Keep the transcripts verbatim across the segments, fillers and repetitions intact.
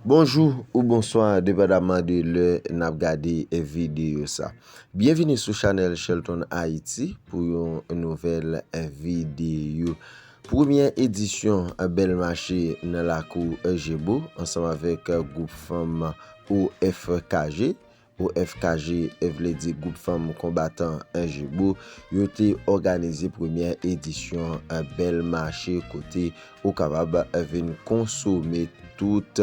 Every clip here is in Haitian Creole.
Bonjou ou bonswa, depandaman de lè n ap gade videyo sa. Byenvini sou chanèl Shelton Haiti pou yon nouvèl videyo. Premyè edisyon Bèl Mache nan lakou Jebo, ansanm avèk gwoup fanm O F K J. O F K J vle di Gwoup Fanm Konbatan Jebo, yo te òganize premyè edisyon Bèl Mache, kote ou kapab vin konsome tout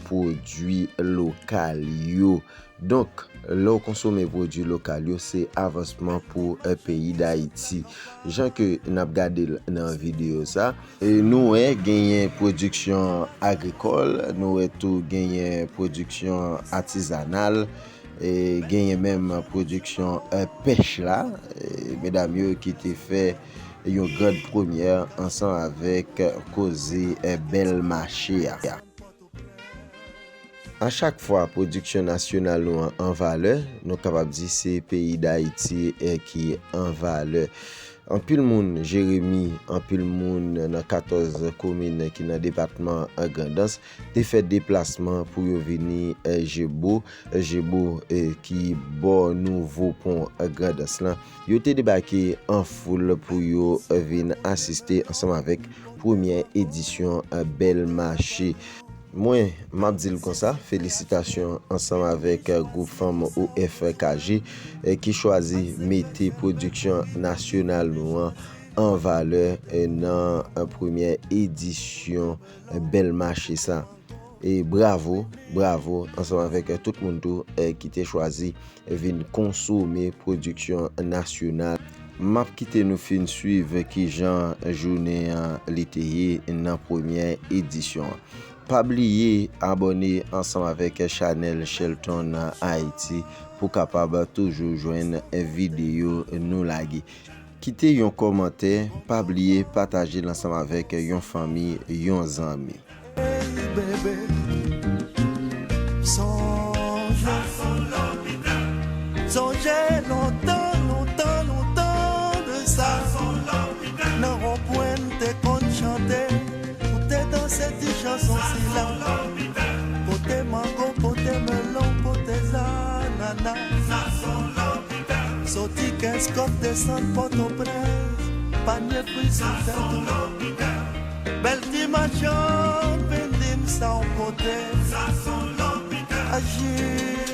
pwodui lokal yo. Donk, lè w konsome pwodui lokal yo, se avansman pou peyi Dayiti. Jan ke n ap gade l nan videyo sa, e nou wè genyen pwodiksyon agrikòl, nou wè tou genyen pwodiksyon atizanal, e genyen menm pwodiksyon pèch la, e medam yo ki te fè yon grand première ansanm avèk koze Bèl Mache a. A chak fwa pwodiksyon nasyonal nou an an valè, nou kapab di se peyi Dayiti ki an valè. Anpil moun Jeremi, anpil moun nan katòz komin ki nan depatman Grandans te fè deplasman pou yo vini Jebo, Jebo ki bò nouvo pon Grandans lan. Yo te debake an foul pou yo vin asiste ansanm avèk premyè edisyon Bèl Mache. Mwen, m ap di l konsa, felisitasyon ansanm avèk gwoup fanm O F K J ki chwazi mete pwodiksyon nasyonal nou an an valè nan premyè edisyon Bèl Mache sa. E bravo, bravo ansanm avèk tout moun tou ki te chwazi vin konsome pwodiksyon nasyonal. M ap kite nou fin swiv kijan jounen an li te ye nan premyè edisyon an. Pa bliye abòne ansanm avèk chanèl Shelton Haiti pou kapab toujou jwenn videyo nou lage. Kite yon kòmantè, pa bliye pataje l ansanm avèk yon fanmi, yon zanmi. Hey, bebe, sonje, sonje lontan, lontan, lontan de sa. Nan wonpwen n te konn chante, ou te danse ti chanson sila. Pote mango, pote melon, pote zanana. Soti Kenskòf desann Pòtoprens, panye fwi sou tèt ou. Bèl ti machann vin di m sa w pote. Aji.